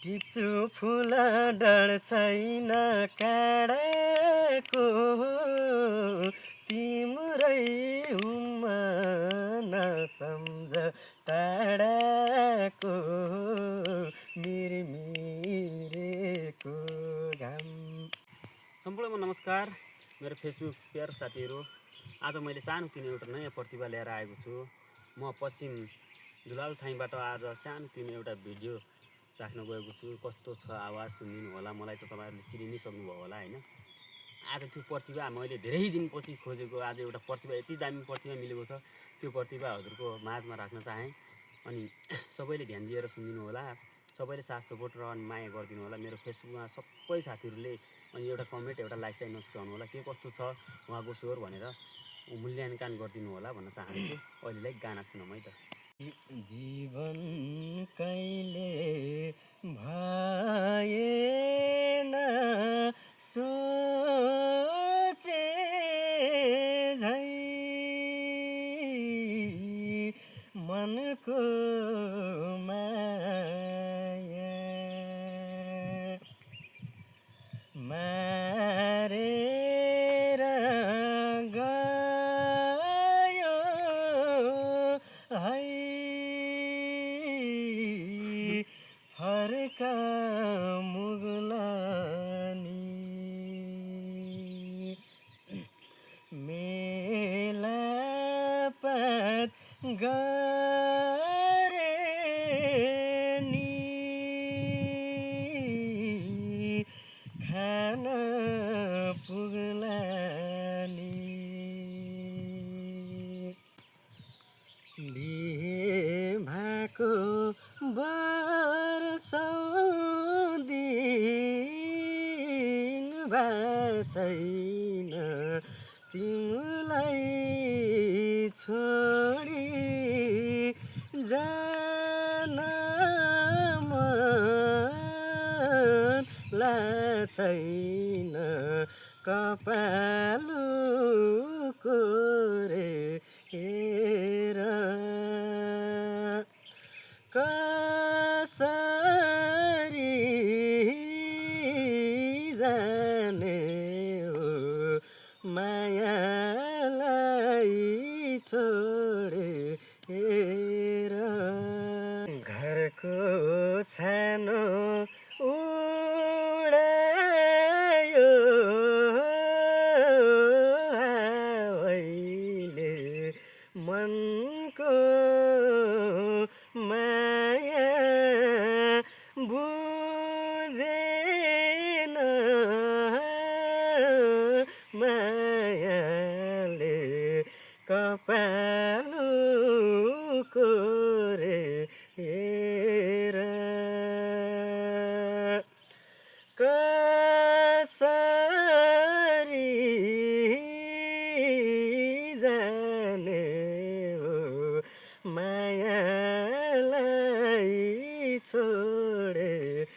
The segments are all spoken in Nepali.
टिप्छु फुल डर छैन काँडाको, तिम्रै हुम्म नसम्झ टाढाको, मिरमिरेको घाम। सम्पूर्णमा नमस्कार मेरो फेसबुक प्यारो साथीहरू। आज मैले सानोतिनो एउटा नयाँ प्रतिभा लिएर आएको छु। म पश्चिम दुलालथाङबाट आज सानोतिनो एउटा भिडियो राख्न गएको छु। कस्तो छ आवाज सुनिदिनु होला। मलाई त तपाईँहरूले चिनि नै सक्नुभयो होला हैन। आज त्यो प्रतिभा मैले धेरै दिनपछि खोजेको, आज एउटा प्रतिभा यति दामी प्रतिभा मिलेको छ। त्यो प्रतिभा हजुरको माझमा राख्न चाहे अनि सबैले ध्यान दिएर सुनिदिनु होला। सबैले साथ सपोर्ट र अनि माया गरिदिनु होला। मेरो फेसबुकमा सबै साथीहरूले अनि एउटा कमेन्ट एउटा लाइक चाहिँ नसुर्ताउनु होला। के कस्तो छ उहाँको स्वर भनेर मूल्याङ्कन गरिदिनु होला भन्न चाहन्छु। अहिलेलाई गाना सुनौँ है त। जीवन कहिले भएन सोचे झै, मनको माया मारेर गयो है, फर्का मुगलानी मेलापत गरे नि, खान पुग्लानी। बिहे भएको वर्षौं दिन छैन तिमीलाई छोडी जान मन लाग्दैन, कपालको हेर कसरी जाने हो मायालाई छोडेर। घरको छानो उडायो हावाले, मनको माया बुझेन मायाले, कपालको हेर कसरी जाने हो मायालाई छोडेर।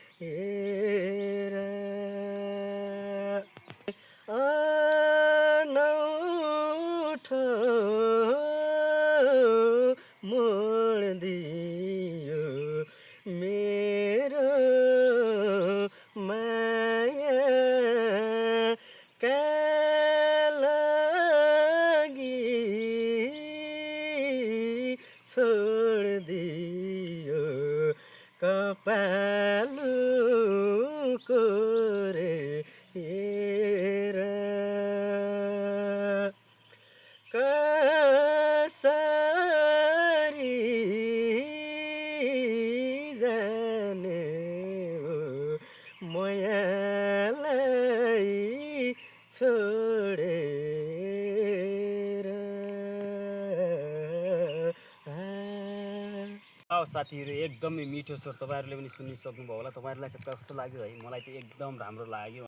अनौठो मोड दियो मेरो माया का लागि छोडिदियो, कपालको हेर कसरी जाने हो मायालाई छोडेर। साथीहरू एकदमै मिठो स्वर, तपाईँहरूले पनि सुनिसक्नुभयो होला। तपाईँहरूलाई कस्तो लाग्यो है? मलाई त एकदम राम्रो लाग्यो।